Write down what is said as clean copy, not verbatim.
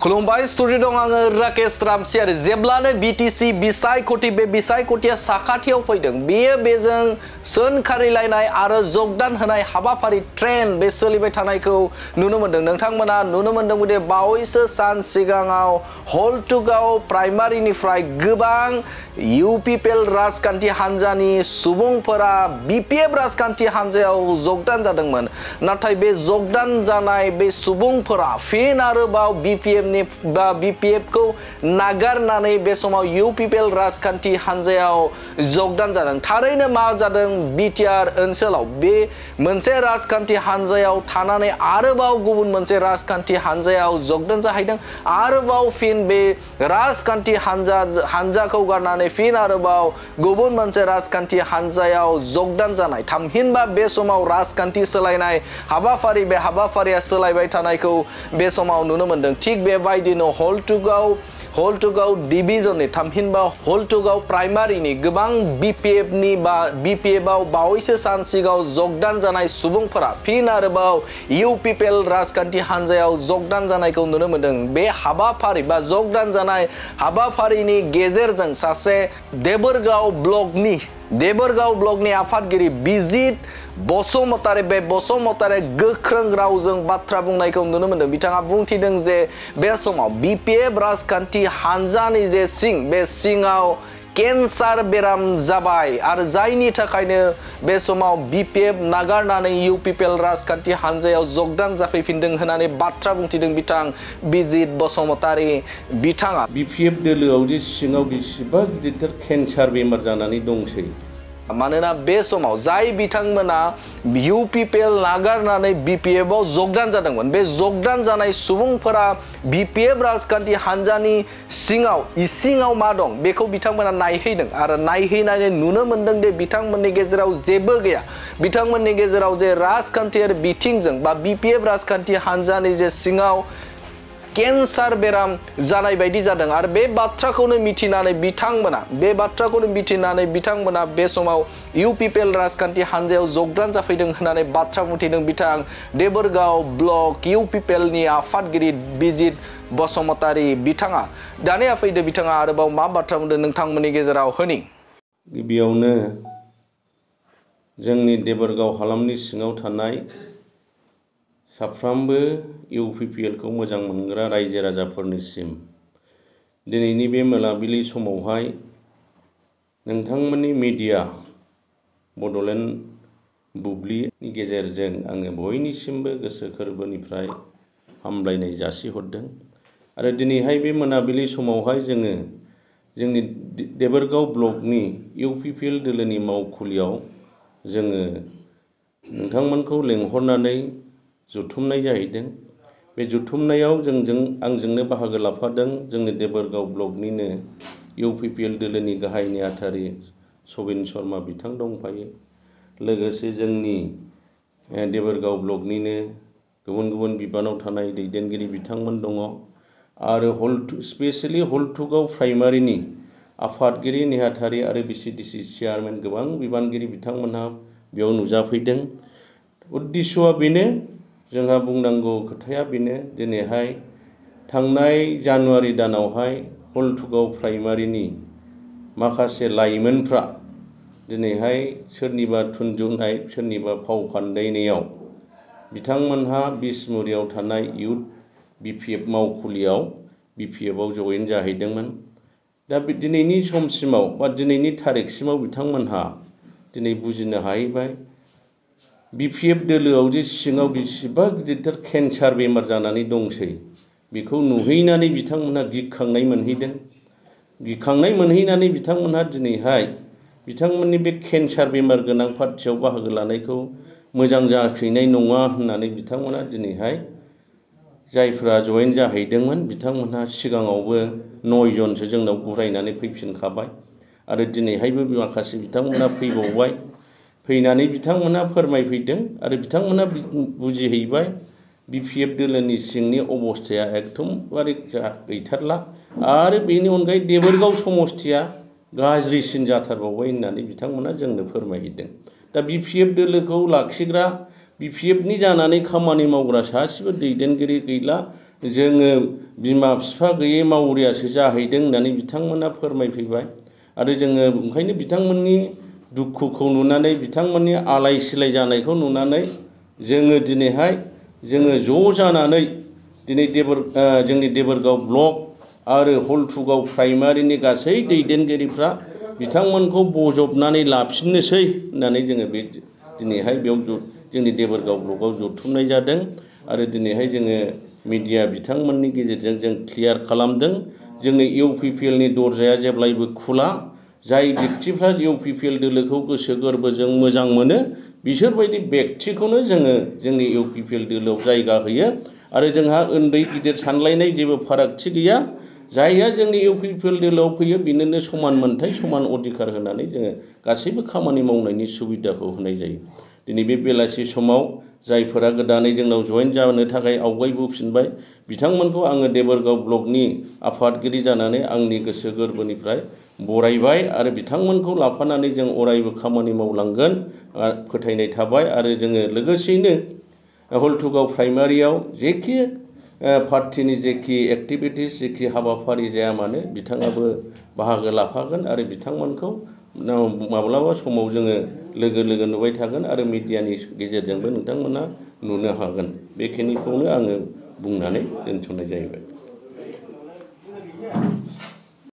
खुलुमबाय स्टुडिअ दं आङो राकेश रामसियारि जेब्लानो बिटिसि बिसायख'थि बे बिसायख'थिया साखाथियाव फैदों बेयो बेजों सोंखारिलायनाय आरो जगदान होनाय हाबाफारि ट्रेन्ड बे सोलिबाय थानायखौ नुनो मोनदों नोंथांमोना नुनो मोनदों दि बावैसो सान सिगाङाव हलथुगाव प्राइमारिनिफ्राय गोबां इउपिपिएल राजखान्थि हान्जानि सुबुंफोरा बिपिएफ राजखान्थि हान्जायाव जगदान जादोंमोन नाथाय बे जगदान जानाय बे सुबुंफोरा फिन आरोबाव बिपिएफ को नागारनानै बे समाव इउपिपिएल राजखान्थि हान्जायाव जगदान जादों थारैनो मा जादों बिटिआर ओनसोलाव बे मोनसे राजखान्थि हान्जायाव थानानै आरोबाव गुबुन मोनसे राजखान्थि हान्जायाव जगदान जाहैदों आरोबाव फिन बे राजखान्थि हान्जाखौ गारनानै फिन आरोबाव गुबुन मोनसे राजखान्थि हान्जायाव जगदान जानाय थामहिनबा बे समाव राजखान्थि सोलायनाय हाबाफारि बे हाबाफारिया सोलायबाय थानायखौ बे समाव नुनो मोनदों थिग बेबायदिनो हलथुगाव डिभिजननि थामहिनबा हलथुगाव प्राइमारिनि गोबां बिपिएफआव बावैसो सान सिगाङाव जगदान जानाय सुबुंफोरा फिन आरोबाव इउपिपिएल राजखान्थि हान्जायाव जगदान जानायखौ नुनो मोनदों बे हाबाफारि बा जगदान जानाय हाबाफारिनि गेजेरजों सासे देबोरगाव ब्लकनि आफादगिरि बिजित बसुमतारी बे बसुमतारी गोख्रों रावजों बाथ्रा बुंनायखौ नुनो मोनदों बिथाङा बुंथिदों जे बे समाव बिपिएफ राजखान्थि हान्जानि जे बे सिङाव केन्सार बेराम जाबाय आरो जायनि थाखायनो बे समाव बिपिएफ नागारनानै इउपिपिएल राजखान्थि हान्जायाव जगदान जाफैफिनदों होननानै बाथ्रा बुंथिदों बिथां बिजित बसुमतारी बिथाङा बिपिएफ दोलोआव जे सिङाव बेसेबा गिदिर केन्सार बेमार जानानै दंसै मानोना बे समाव जाय बिथांमोना इउपिपिएल नागारनानै बिपिएफआव जगदान जादोंमोन बे जगदान जानाय सुबुंफोरा बिपिएफ राजखान्थि हान्जानि इसिङाव मा दं बेखौ बिथांमोना नायहैदों आरो नायहैनानै नुनो मोनदों दि बिथांमोननि गेजेराव जेबो गैया बिथांमोननि गेजेराव जे राजखान्थियारि बिथिंजों बा बिपिएफ राजखान्थि हान्जानि जे सिङाव केन्सार बेराम जानाय बायदि जादों आरो बे बाथ्राखौनो मिथिनानै बिथांमोना बे समाव इउपिपिएल राजखान्थि हान्जायाव जगदान जाफैदों होननानै बाथ्रा बुंथिदों बिथां देबोरगाव ब्लक इउपिपिएलनि आफादगिरि बिजित बसुमतारी बिथाङा दानिया फैदो बिथाङा आरोबाव मा बाथ्रा बुंदों नोंथांमोननि गेजेराव होनि गिबियावनो जोंनि देबोरगाव हालामनि सिङाव थानाय साफ्रोमबो इउपिपिएल खौ मोजां मोनग्रा रायजो राजाफोरनिसिम दिनैनि बे मोनाबिलि समावहाय नोंथांमोननि मिडिया बड'लेण्ड बुब्लिनि गेजेरजों आङो बयनिसिमबो गोसो गोरबोनिफ्राय हामलायनाय जासिहरदों आरो दिनैहाय बे मोनाबिलि समावहाय जोङो जोंनि देबोरगाव ब्लकनि इउपिपिएल दोलोनि मावखुलियाव जोङो नोंथांमोनखौ लेंहरनानै जुथुमनाय जाहैदों बे जुथुमनायाव आंजोंनो बाहागो लाफादों जोंनि देबोरगाव ब्लकनिनो इउपिपिएल दोलोनि गाहाय नेहाथारि सबिन शर्मा बिथां दंफायो लोगोसे जोंनि देबोरगाव ब्लकनिनो गुबुन बिबानाव थानाय दैदेनगिरि बिथांमोन दङ आरो स्पेसियेलि हलथुगाव प्राइमारिनि आफादगिरि नेहाथारि आरो बिसिडिसि चेयारमेन गोबां बिबानगिरि बिथांमोनहा बेयाव नुजाफैदों उद्देश्यआ बेनो जोंहा बुंनांगौ खोथाया बेनो दिनैहाय थांनाय जानुवारि दानावहाय हलथुगाव प्राइमारिनि माखासे लाइमोनफ्रा दिनैहाय सोरनिबा थुनजुनाय सोरनिबा फाव फान्दायनायाव बिथांमोनहा बिसमुरियाव थानाय इउथ बिपिएफ मावखुलियाव बिपिएफआव जयेन जाहैदोंमोन दा दिनैनि समसिमाव बा दिनैनि थारिखसिमाव बिथांमोनहा दिनै बुजिनो हाहैबाय बिपिएफ दोलोआव जे सिङाव बेसेबा गिदिर केन्सार बेमार जानानै दंसै बेखौ नुहैनानै बिथांमोनहा गिखांनाय मोनहैनानै बिथांमोनहा दिनैहाय बिथांमोननि बे केन्सार बेमार गोनां पार्टियाव बाहागो लानायखौ मोजां जाफैनाय नङा होननानै बिथांमोनहा दिनैहाय जायफ्रा जयेन जाहैदोंमोन बिथांमोनहा सिगाङावबो 9 जनसो जोंनाव गुरायनानै फैफिनखाबाय आरो दिनैहायबो माखासे बिथांमोनहा फैबावबाय फैनानै बिथांमोनहा फोरमायफैदों आरो बिथांमोनहा बुजिहैबाय बिपिएफ दोलोनि सिंनि अबस्थाया एकदमबारे गैथारला आरो बेनि अनगायै देबोरगाव समस्थिया गाज्रिसिन जाथारबावबाय होननानै बिथांमोनहा जोंनो फोरमायहैदों दा बिपिएफ दोलोखौ लाखिग्रा बिपिएफनि जानानै खामानि मावग्रा सासेबो दैदेनगिरि गैला जोङो बिमा बिफा गैयै मावरियासो जाहैदों होननानै बिथांमोना फोरमायफैबाय आरो जोङो ओंखायनो बिथांमोननि दुखुखौ नुनानै बिथांमोननि आलाय सिलाय जानायखौ नुनानै जोङो दिनैहाय जोङो ज' जानानै दिनै जोंनि देबोरगाव ब्लक आरो हलथुगाव प्राइमारिनि गासै दैदेनगिरिफ्रा बिथांमोनखौ बजबनानै लाफिननोसै होननानै जोङो बे दिनैहाय बेयाव जोंनि देबोरगाव ब्लकआव जथुमनाय जादों आरो दिनैहाय जोङो मिडिया बिथांमोननि गेजेरजों जों क्लियार खालामदों जोंनि इउपिपिएलनि दरजाया जेब्लायबो खुला जाय व्यक्तिफ्रा इउपिपिएल दोलोखौ गोसो गोरबोजों मोजां मोनो बिसोरबायदि व्यक्तिखौनो जोङो जोंनि इउपिपिएल दोलोआव जायगा होयो आरो जोंहा उन्दै गिदिर सानलायनाय जेबो फारागथि गैया जायहा जोंनि इउपिपिएल दोलोआव फैयो बिनोनो समान मोनथाय समान अधिकार होनानै जोङो गासैबो खामानि मावनायनि सुबिदाखौ होनाय जायो दिनै बे बेलासि समाव जायफोरा गोदानै जोंनाव जयेन जानो थाखाय आवगायबोफिनबाय बिथांमोनखौ आङो देबोरगाव ब्लकनि आफादगिरि जानानै आंनि गोसो गोरबोनिफ्राय बरायबाय आरो बिथांमोनखौ लाफानानै जों अरायबो खामानि मावलांगोन फोथायनाय थाबाय आरो जोङो लोगोसेयैनो हलथुगाव प्राइमारियाव जेखि पार्टिनि जेखि एक्टिभिटिस जेखि हाबाफारि जाया मानो बिथाङाबो बाहागो लाफागोन आरो बिथांमोनखौ माब्लाबा समाव जोङो लोगो नुबाय थागोन आरो मिडियानि गेजेरजोंबो नोंथांमोना नुनो हागोन बेखिनिखौनो आङो बुंनानै दोनथ'नाय जाहैबाय